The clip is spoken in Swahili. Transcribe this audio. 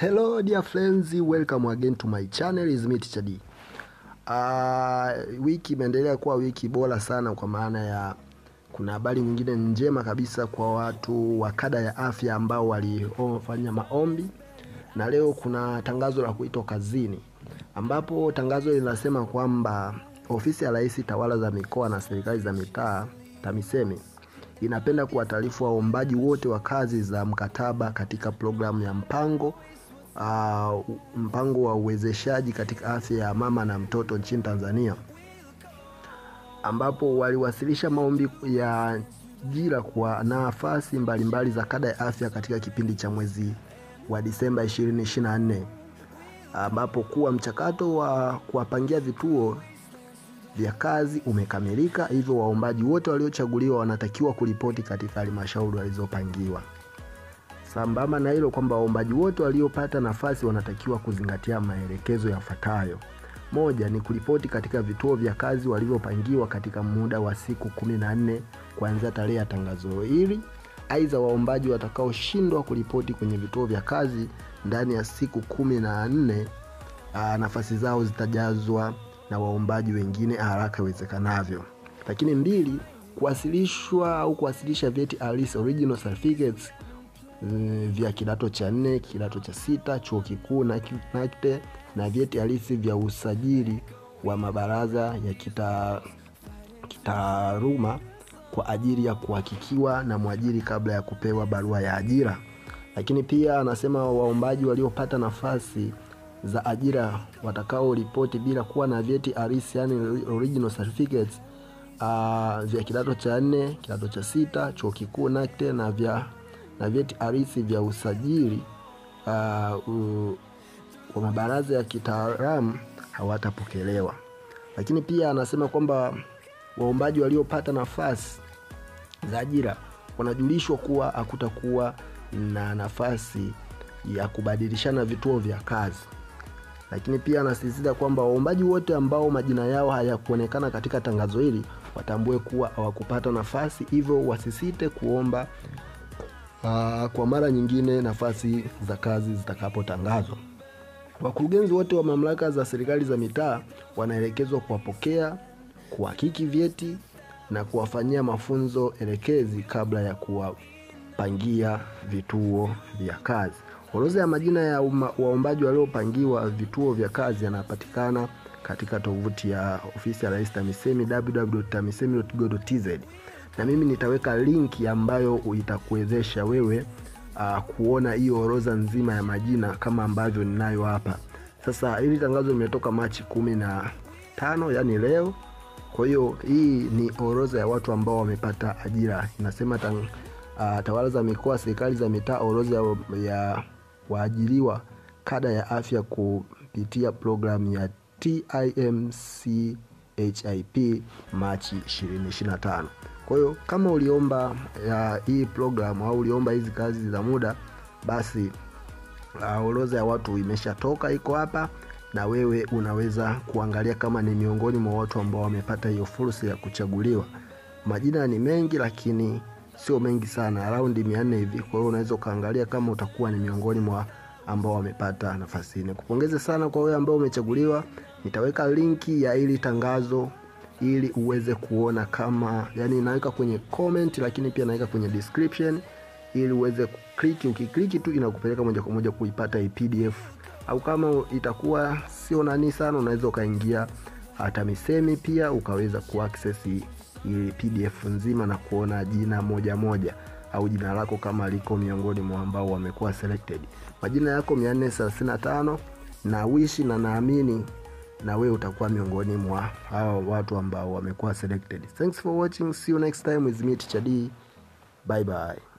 Hello dear friends, welcome again to my channel is me Teacher D. Wiki imeendelea kuwa wiki bora sana kwa maana ya kuna habari nyingine njema kabisa kwa watu wa kada ya afya ambao waliofanya maombi, na leo kuna tangazo la kuitwa kazini, ambapo tangazo linasema kwamba Ofisi ya Rais Tawala za Mikoa na Serikali za Mitaa TAMISEMI inapenda kuwataarifu waombaji wote wa kazi za mkataba katika programu ya mpango wa uwezeshaji katika afya ya mama na mtoto nchini Tanzania, ambapo waliwasilisha maombi ya ajira kwa nafasi mbalimbali za kada ya afya katika kipindi cha mwezi wa Disemba 2024, ambapo kuwa mchakato wa kuwapangia vituo vya kazi umekamilika, hivyo waombaji wote waliochaguliwa wanatakiwa kuripoti katika halmashauri walizopangiwa. Sambamba na hilo kwamba waombaji wote waliopata nafasi wanatakiwa kuzingatia maelekezo yafuatayo. Moja ni kuripoti katika vituo vya kazi walivyopangiwa katika muda wa siku 14 kuanzia tarehe ya tangazo hili. Aidha, waombaji watakaoshindwa kuripoti kwenye vituo vya kazi ndani ya siku 14, nafasi zao zitajazwa na waombaji wengine haraka iwezekanavyo. Lakini mbili, kuwasilishwa au kuwasilisha vyeti halisi original certificates vya kidato cha 4, kidato cha 6, chuo kikuu na NACTE na vyeti halisi vya usajili wa mabaraza ya kitaaluma kwa ajili ya kuhakikiwa na mwajiri kabla ya kupewa barua ya ajira. Lakini pia anasema waombaji waliopata nafasi za ajira watakao ripoti bila kuwa na vyeti halisi, yani original certificates vya kidato cha 4, kidato cha 6, chuo kikuu NACTE na vyeti halisi vya usajili wa mabaraza ya kitaalamu hawatapokelewa. Lakini pia anasema kwamba waombaji waliopata nafasi za ajira wanajulishwa kuwa hakutakuwa na nafasi ya kubadilishana vituo vya kazi. Lakini pia anasisitiza kwamba waombaji wote ambao majina yao hayakuonekana katika tangazo hili watambue kuwa hawakupata nafasi, hivyo wasisite kuomba kwa mara nyingine nafasi za kazi zitakapotangazwa. Wakurugenzi wote wa mamlaka za serikali za mitaa wanaelekezwa kuwapokea, kuhakiki vyeti na kuwafanyia mafunzo elekezi kabla ya kuwapangia vituo vya kazi. Orodha ya majina ya waombaji waliopangiwa vituo vya kazi yanapatikana katika tovuti ya Ofisi ya Rais TAMISEMI www.tamisemi.go.tz, na mimi nitaweka linki ambayo itakuwezesha wewe kuona hiyo orodha nzima ya majina kama ambavyo ninayo hapa. Sasa hili tangazo limetoka Machi 15, yani leo. Kwa hiyo hii ni orodha ya watu ambao wamepata ajira. Inasema tawala za mikoa, serikali za mitaa, orodha ya waajiriwa kada ya afya kupitia programu ya TIMCHIP Machi 2025. Kwa hiyo kama uliomba hii programu au uliomba hizi kazi za muda, basi orodha ya watu imeshatoka, iko hapa, na wewe unaweza kuangalia kama ni miongoni mwa watu ambao wamepata hiyo fursa ya kuchaguliwa. Majina ni mengi lakini sio mengi sana, around 400 hivi. Kwa hiyo unaweza kaangalia kama utakuwa ni miongoni mwa ambao wamepata nafasi. Nikupongeze sana kwa wewe ambao umechaguliwa. Nitaweka linki ya hili tangazo ili uweze kuona kama, yani naweka kwenye comment lakini pia naweka kwenye description ili uweze kukliki. Ukikliki tu inakupeleka moja kwa moja kuipata hii PDF, au kama itakuwa sio nani sana unaweza ukaingia TAMISEMI pia ukaweza kuaccess hii PDF nzima na kuona jina moja moja au jina lako kama liko miongoni mwa ambao wamekuwa selected. Majina yako 435, na wish na naamini na wewe utakuwa miongoni mwa hao watu ambao wamekuwa selected. Thanks for watching. See you next time with me Teacher D. Bye bye.